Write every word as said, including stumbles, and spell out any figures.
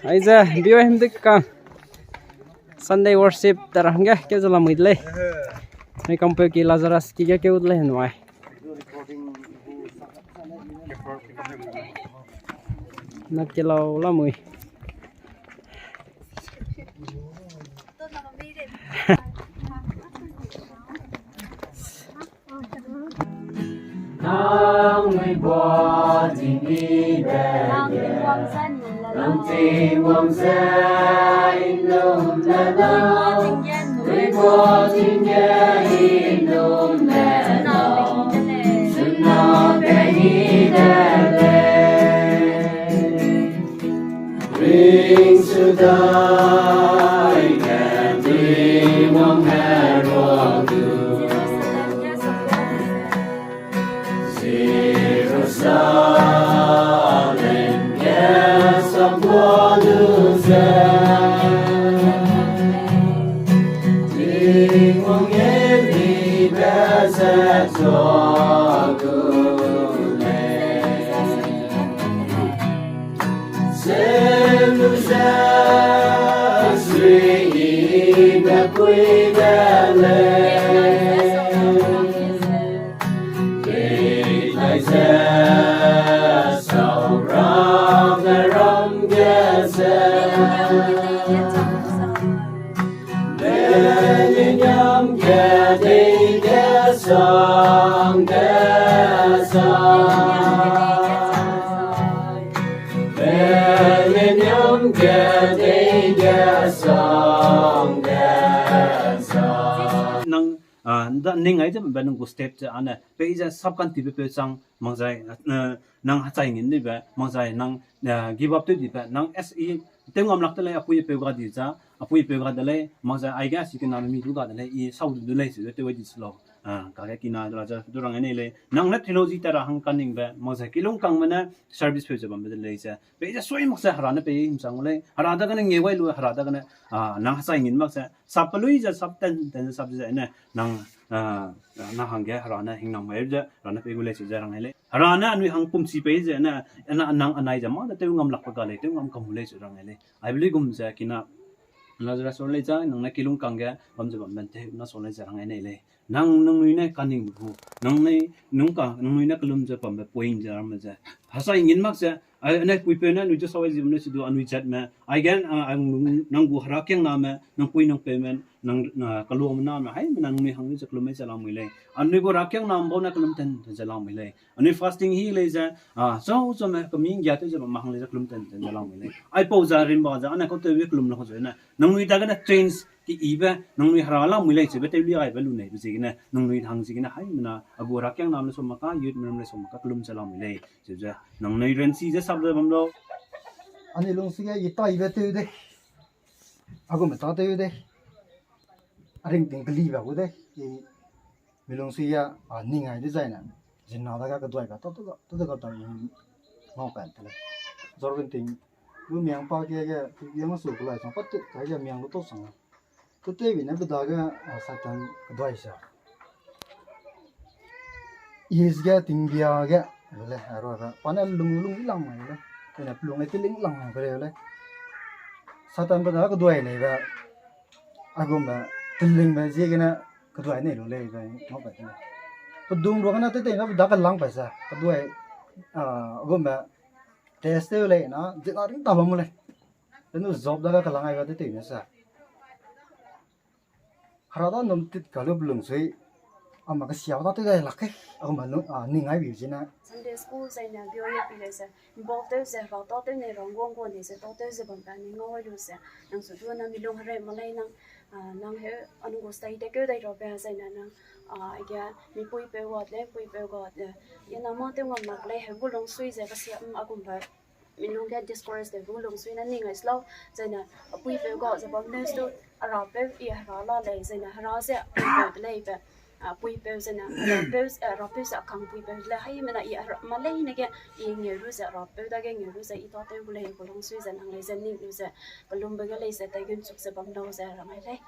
Aize, B O M dik ka Sunday worship tara hangge keu ze lamui de lei. Mei kampeu ki Lazarus ki ge keu de lei henwai. Nat ke lau lamui. Nang lui bua tingmi be, nang Tingwang ze i num le lau, lui bua tingge i num le lau, suna pe hi de lei. Ring sudai ge Tingwang herua du. Jerusalem ge sambuanu ze, Tingwang ge libe ze zua gu lei. Selu ze sui i be pui de lei. Peitai ze sau ram ne ram ge ze, millennium ge dei ge sang ge sang. Millennium ge dei ge sang ge sang. Nang, ah, nda ning ai ze be nang gu step ze ane, peize sap kan tibe peu chang, makzai, ah, nang hachai ngin dibe, makzai nang, ah, give up tew dibe, nang as i tew ngam lak de lei, apui peu ga di za, apui peu ga de lei, makzai aige si kena mi du ga de lei, i sau du de lei, si de tew ai di si lau. Ah, kage kina la ze du rang ai nei lei. Nang ne theology tara hang kaningbe, makzai kilung kangme ne service peu ze bambe de lei ze. Peize sui mak ze Hera ne pei himchang lei. Hera dagene nge wai lu, Hera dagene, ah, nang hachai ngin mak ze. Sap pelui ze, sap ten, ten ze, sap ze ne, nang, ah, nang hangge Hera ne hingnam mai ze, Hera ne pei gu lei si ze rang ai lei. Hera ne anui hang pumchi pei ze ne, na nang anai ze, ma de tew ngam lakbe ga lei, tew ngam kam lei si rang ai lei. Ai belui gum ze kina, Lazarus or lei za, nang ne kilung kangge, bam ze bam ben te, na so lei ze rang ai nei lei. Nang, nangnui ne kaningbe gu, nangnui, nung ka, nangnui ne kelum ze bambe point ze ramme ze. Hachai ngin mak ze, ai, ne puipeu ne, anui ze sau ai zi bam ne si du, anui zatme. Aige, ah, nang gu herakiangname, nang pui nang peume, nang, ah, kaluame name, haimena nangnui hang ze kelum ai ze lamui lei. Anui gu herakiangname bau ne kelum ten, ten ze lamui lei. Anui fasting hi lei ze, ah, zau zaume, keminggia tew ze bam hang lei ze kelum ten, ten ze lamui lei. Aipau ze rimba ze, ane kau tew kelum la ze ne. Nangnui dagene change, ki ibe, nangnui Hera lamui lei, chibe tew li aibe lu neibe ziegene, nangnui hang ziegene, haimena, a gu herakiangname le so mak ka, youth member le so mak ka, kelum ze lamui lei, chibe ze, nangnui ranchi ze sap ze bam lau. Ani lungsi ge i taibe tew de. A gume ta tew de. A ringting kelibe gu de. I mi lungsi ge, a, ning ai dezaine. Zina dage keduai ka, ta, ta, ta, ta, ta, ta, i ngau pen te lei. Jordan ting, lu miang pa ge ge, yang su kelai sang, pat tit kai ge miang lu tau sang. Tetewbi ne pe dage, a, Satan keduai sa. Is ge tingbia ge, le, a, rua ge, pa ne lung lung lang mai le. Tene pelung le tiling lang mai le. Satan pe dage keduai lei be. A gume, telingbe ziegene, keduai nei lu lei be, ngau pai te lei. Pedung rua gene tetei ne pe dage lang pai sa, keduai, a, a gume, test tew lei na, zina ring ta bam mu lei. Tenu Job dage kelang ai ga tetei ne sa. Hera da num tit ka lu pelungsui, a ma kesia da tew dai lak ke, a ma lu, a, ning ai bi zina. Sunday school zaine, B O A pi lei ze, involve tew ze, Hera tâ tew nei rang guang guang nei ze, tâ tew ze bam pa ni ngau ai lu ze, nang su du na mi lung herei ma lei nang, a, nang heu, anui gu stay te keu dai ra be zaine nang, a, ige, mi puipeu ga de, puipeu ga de, ye na ma tew ngam mak lei, heu gu lungsui ze, kesia, mm, a gum ba, mi lung ge discourage de gu lungsui ne ning ai slau, zaine, a puipeu ga ze bam ne stu, a rapeu, i Hera la lei, zaine, Hera ze, puipeu de lei be, a, puipeu zaine, rapeu, a, rapeu ze a kang puipeu de lei, haimena i Hera, ma leine ge, i ngeu lu ze, rapeu dage ngeu lu ze, i tâ tew gu lei, gu lungsui ze, nang lei ze, ning lu ze, kelumbe ge lei ze, tai gun chuk ze, bam lau ze, rang ai lei.